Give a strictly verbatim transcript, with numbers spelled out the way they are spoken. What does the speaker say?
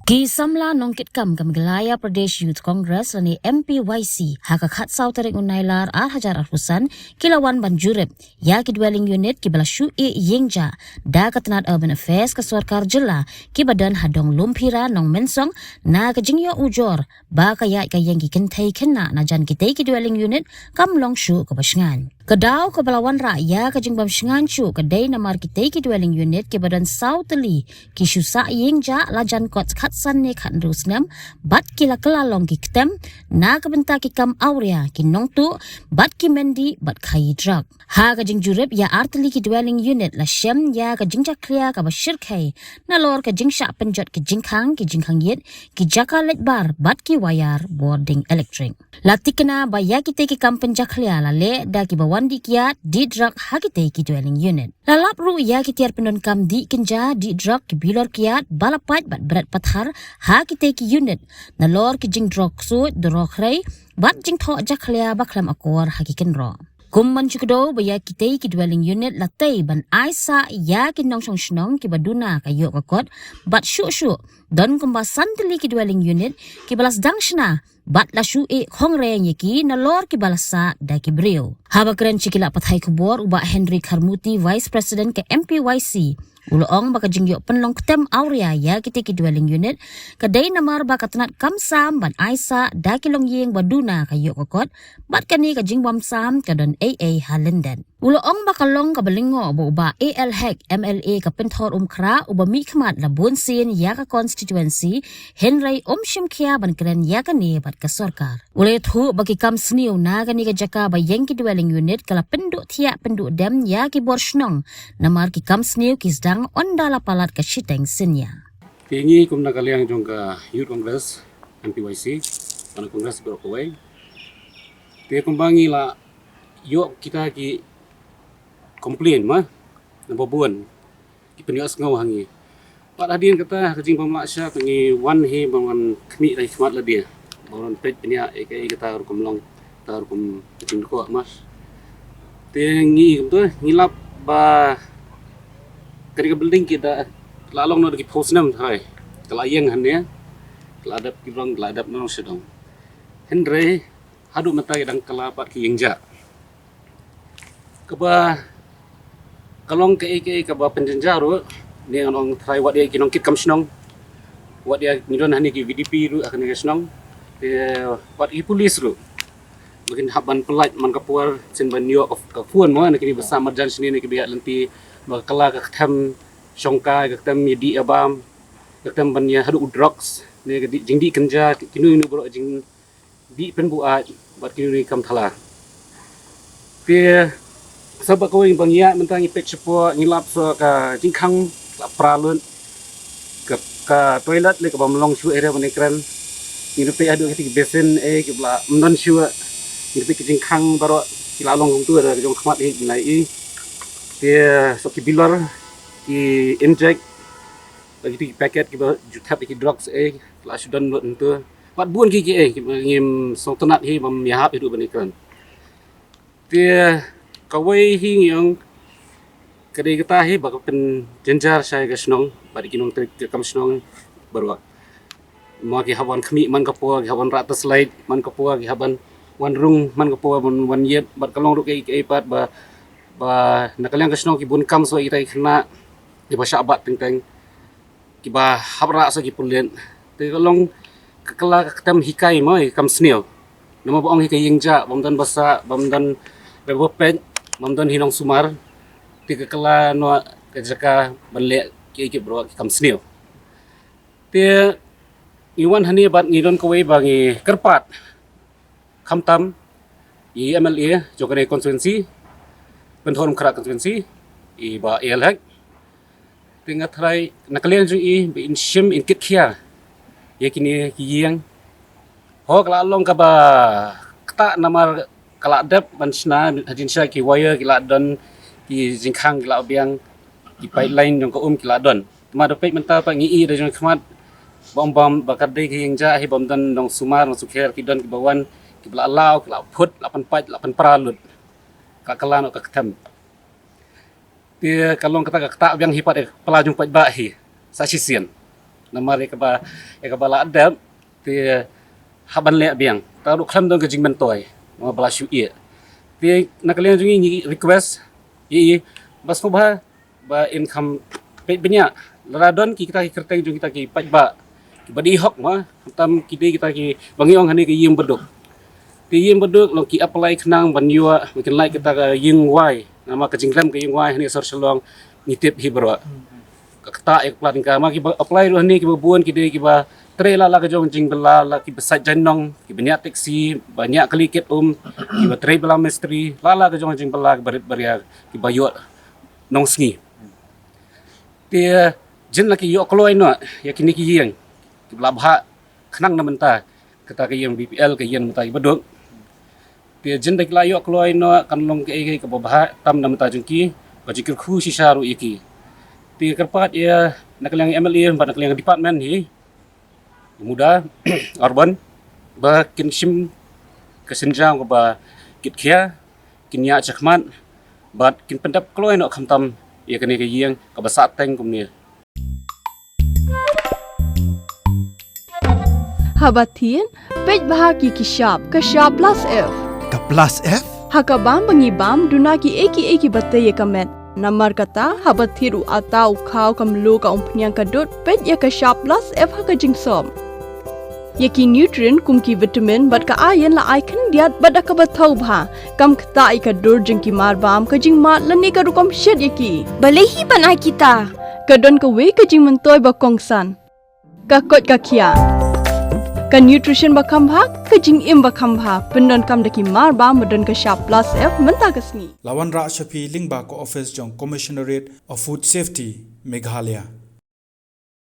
Ki samla nongkitkam ka Meghalaya Pradesh Youth Congress lane M P Y C ha ka khatsaw tarik u Nailar ar hajar arphew san ki la wan ban jurip ïa ki dwelling unit kiba la shu ïeh ïing jah da ka tnat Urban Affairs ka sorkar jylla, kiba don ha dong Lumphira, Nongmensong, na ka jingïoh ujor ba ka ïaid ka ïeng ki kynthei khynnah na jan kitei ki dwelling unit kam long shuh kaba shngaiñ. Ka daw kaba la wanrah ïa ka jingbym shngaiñ shuh ka dei namar kitei ki dwelling unit kiba don saw tylli ki shu sah ïing jah la jan kot khatsan ne khathynriew snem, bad ki la kylla long ki ktem na ka bynta ki kam awria, ki nongtuh bad ki myndi bad khaïi drok. Ha ka jingjurip ïa ar tylli ki dwelling unit la shem ïa ka jingjakhlia kaba shyrkhei nalor ka jingshah pynjot ki jingkhang, ki jingkhang ïit, ki jaka leit bar bad ki wire bording elektrik. La tikna ba ïa kitei ki kam pynjakhlia la leh da kiba wan dih kiad dih drok ha kitei ki dwelling unit. La lap ruh ïa ki tiar pyndonkam dih kynja dih drok, ki bilor kiad, ba la pait bad bret pathar ha kitei ki unit nalor ki jingdro ksuid, dro khrei bad jingthoh jakhlia ba khlem akor ha ki kynroh. Kum ban shu kdew ba ïa kitei ki dwelling unit la tei ban ai sah ïa ki nongshong shnong kiba duna ka ïoh ka kot, bad shuh shuh don kumba san tylli ki dwelling unit kiba la sdang shna bad la shu ïeh khongren ïa ki nalor kiba la sah da ki briew. Haba kren sha ki lad pathai khubor, u Bah Henry Kharmuti, Vice President ka M P Y C, u la ong ba ka jingïoh pynlong ktem awria ïa kitei ki dwelling unit ka dei namar ba ka tnat kam sam ban ai sah da ki longïing ba duna ka ïoh ka kot, bad kane ka jingbym sam ka don ei ei ha lyndet. U la ong ba ka long kaba lyngngoh ba u Bah A L Hek, M L A ka Pynthorumkhrah, uba mihkhmat la bun sien ïa ka constituency, hynrei um shim khia ban kren ïa kane bad ka sorkar. U la ïathuh ba ki kam sniew na kane ka jaka ba ïeng ki dwelling unit ka la pynduh thiah pynduh dem ïa ki bor shnong, namar ki kam sniew ki sdang ynda la palat ka shiteng synñia. Te ngi kum na ka liang jong ka Youth Congress, M P Y C, bad na Congress baroh kawei, te kumba ngi la ïoh kita ki complain ma naba bun, ki pynïohsngew ha ngi. Bad hadien kata ka jingbym lah shuh te ngi wan hi ban wan khmih da ki khmat lade, ban wan peit pynïaid ïa kaei kata ka rukom long, kata ka rukom ka jingdukok ma. Te ngi kumta ngi lap ba kane ka building ki da la long noh da ki phew snem tharai. Ka la ïeng hangne, ka la dep ki rong, ka la dep nong sha dong. Hynrei haduh mynta ki dang kylla pat ki ïing jah. Kaba ka long kaei kaei kaba pynjynjar ruh, ne ngan ong tharai wat ïa ki nongkitkam shnong, wat ïa ngi don hangne ki V D P ruh ha kane ka shnong, te wat ki police ruh, ba kin hap ban pyllait man ka por shen ban ïoh ka phone mo na kine ba sah marjan shane ne kiba ïaid lynti, ba ka kylla ka ktem shongkai, ka ktem ïadih ïabam, ka ktem ban ïa haduh u drugs ne ka dih, jingdih kynja, kino kino baroh jing dih pynbuaid bad kino kino kam thala. Te sa ba kawei ba ngi ïaid mynta ngi peit shapoh ngi lap sa ka jingkhang la pra lut, ka, ka toilet lei kaba ym long shuh area ba ngi kren. Ngi peit haduh kita ki basin eh kiba la ym don shuh. Ngi peit ka jingkhang baroh ki la long kumtu, da ka jong khmat hi ngi la ïohi. Te sa ki bilor, ki inject, lagi kita ki packet kiba ju thep ïa ki drugs eh la shu don lut hangtu. Bad bun kiei kiei eh kiba ngim sngewtynnat hi bym ïahap haduh ba ngi kren. Te kawei hi ngi ong ka dei kata hi ba ka pynjynjar sha ka shnong bad ki nongtrei kam shnong baroh. Mo ki hap ban khmih man ka por, ki hap ban rah tourchlight man ka por, ki hap ban wan rung man ka por, ban wan ïit, bad ka long ruh kaei kaei pat ba, ba na ka liang ka shnong ki bun kam sa ïa kita ki khynnah kiba shah bat teng teng, kiba hap rah sa ki pulit. Te ka long ka kylla ka ktem hikai mo ïa ki kam sniew. Namar ba ong hi ka ïing jah, bym don ba sah, bym don ba peit, bym don hi nongsumar. Te ka kylla noh ka jaka ban leh kiei kiei baroh ki kam sniew. Te ngi wan hangne bad ngi don kawei ba ngi kyrpad, khamtam i M L A jong kane constituency, Pynthorumkhrah constituency, i Bah A L Hek. Te nga tharai na ka liang jong i ba in shim in kit khia ïa kine ki ïing. Ho ka la long kaba ktah namar ka la dep ban shna ha jingshisha ki wire ki la don, ki jingkhang ki la biang, ki pipeline jong ka um ki la don. Te ma da peit mynta pat ngi i da jong khmat bym bam ba ka dei ka ïing jah hi bym don nongsumar nongsukher, ki don kiba wan kiba la law ki la phut la pynpait la pynpra lut. Ka kylla noh ka ktem. Te ka long kata ka ktah biang hi pat ïa ka pla jong paidbah hi sa shisien. Namar ïa kaba, ïa kaba la adapt, te hap ban leh biang. Tang ruh khlem don ka jingmyntoi, namar ba la shu ïeh. Te na ka liang jong ngi ngi request ïa i ba sngewbha ba in kham peit bniah. Lada don ki kita ki kyrteng jong kita ki paidbah kiba dei hok, ma, khamtam ki dei kita kiba ngi ong hangne ki ïing baduk. Te ïing baduk long ki apply khnang ban ïoh ba kin lait kita ka ïing wai. Namar ka jingrem ka ïing wai hangne sor Shillong ngi tip hi baroh. Ka ktah ïa ka pla tyngka, ma, kiba apply ruh hangne kiba bun ki dei kiba trei la la ka jong jingbylla, la kiba sait jaiñnong, kiba ñiah taxi, ba ñiah kali kit um, kiba trei bylla mistri, la la ka jong jingbylla, kiba rit baria, kiba ïoh nongsngi. Te jin la ki ïoh kloi noh ïa kine ki ïing kiba la bhah khnang na mynta, kata ka ïing B P L, ka ïing mynta kiba duk. Te jin da ki la ïoh kloi noh kan long kaei kaei kaba bhah tam na mynta jong ki, ba jingkyrkhu shisha ruh ïa ki. Te kyrpad ïa na ka liang M L A bad na ka liang department hi, MUDA, urban, ba kin shim ka sienjam kaba kitkhia, kin ïa shakhmat bad kin pyndep kloi noh khamtam ïa kane ka ïing kaba sah teng kumne. Haba thied, peit bha ki ki shap, ka shap plus F. Ka plus F? Ha ka bam ba ngi bam, duna kiei kiei kiba tei ïa ka met. Namar kata, haba thied u atta, u khaw, ka mluh, ka umphniang, ka dud, peit ïa ka shap plus F ha ka jingsop. Ïa ki nutrient kum ki vitamin bad ka iron la ai khyndiat bad da kaba thaw bha. Kam ktah ïa ka dur jong ki marbam, ka jingmad lane ka rukom shet ïa ki. Balei hi ban ai kita? Ka don kawei ka jingmyntoi ba kongsan. Ka koit ka khiah. Ka nutrition ba kham bha, ka jingim ba kham bha. Pyndonkam da ki marbam ba don ka shap plus F mynta ka sngi. La wanrah sha phi lyngba ka office jong Commissionerate of Food Safety, Meghalaya.